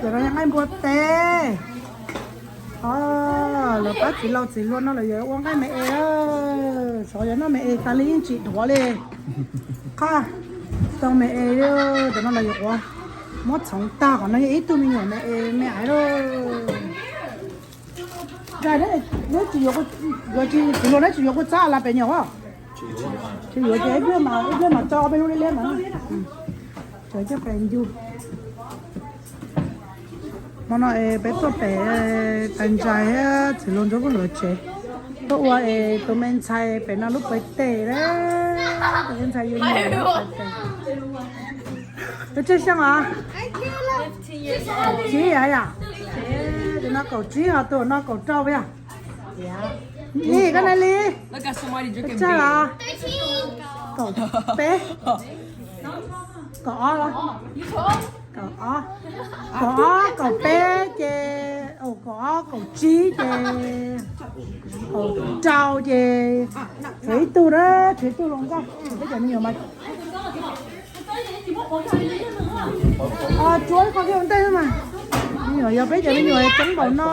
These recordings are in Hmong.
Yog nqaij npua teb. Lawv pab txiv laus txiv hluas no lawv yuav ua nqaij me es, xyov yog noj me es tas li yeej tsis dhuav li. Qhov tau me es, cov no lawv yuav ua, muab txhoov tag qhov no yog ib tug me nyuam me es me aiv lauj. Txiv hluas neb tsis yuav kua txob las pem nyuam os? Tsis yuav ces ib pliag mas, ib pliag mas tso peb lub liab liab mas. Cov coj pem ncu. Hmo no es peb tuaj pem tais ntsais thiab txiv hluas Ntsuab Phooj Ywg tsev, tuaj ua es tus me ntxhais pem no lub pawg teb, tus me ntxhais yus niam lub pawg teb. Tus tsawg xyoo os? Tsib yam yom? Tus no kaum tsib, ho tus no kaum rau yom? Li koj na li, tsawg los? Kaum peb, kaum ob los? Kaum ob, kaum ob kaum peb ces, kaum ob kaum tsib ces, kaum rau ces, tshuav ib tug na, tshuav ib tug hluas nkauj, peb cov me nyuam mas. Tsuav ib qho kiag ua ntej mas, me nyuam yog peb cov me nyuam coob npaum no.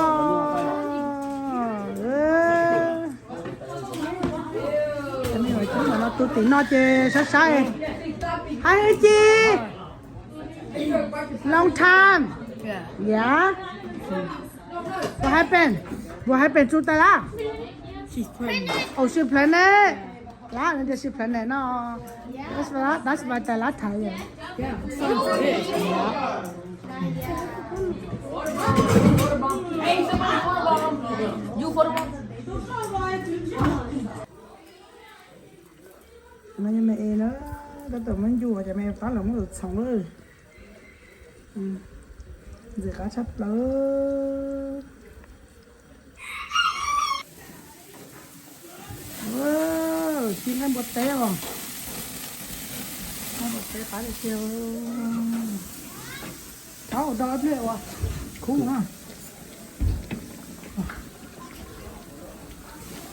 Cov me nyuam coob npaum no, tus tim no ces sab sab. Hi Ci, long time. Yeah. What happened? What happened to Tala? Oh, she pregnant. Lá no tias she pregnant no. That's why, that's why Tala tired. No yog me es na, tab tom muab ncu cov me pab los muab tus txhoov lawm. Ntxim qab tshaj plaws. Ci nqaij npua teb os. Nqaij npua teb qab tiag tiag. Thov ua do ib pliag ua khub na.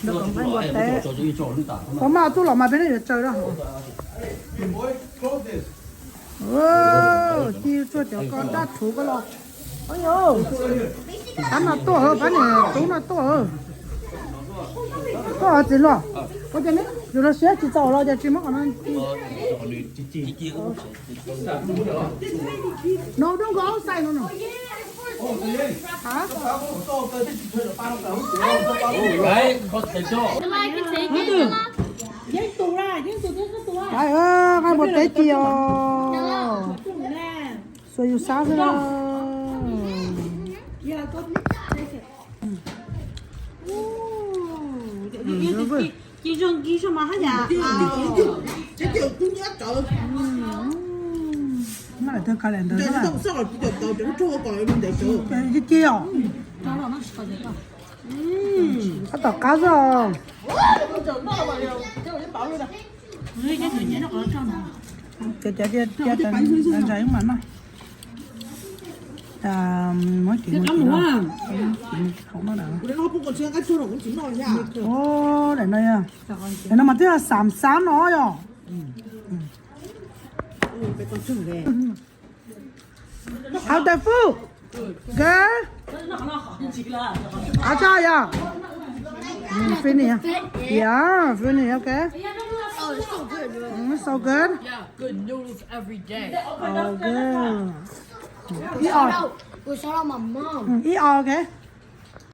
Nqaij npua teb. Pab mas tuaj los mas peb no yuav tsaws da. Ci tsuag cov ko daj rhuv ko los. Pab no tuaj, pab niam tub no tuaj. Koj txiv hluas, ua cas neb yus los siab tsis txaus los cas tsis muab qhov no. No, don't go outside, no, no. Nqaij npua teb ci os. Xuas yus sab xwb na. Ci os. Tab tom qab xwb os. Cov cov cia ntsa ib mam noj. Muab kiv mus, kiv mus hauv no. Daim no yog, daim no mas twb yog xam xab no yog. How's the food? Good? Qab tshaj yog? Finish. Yeah, finish, okay. So good. Good. Ib os. Ib os, okay.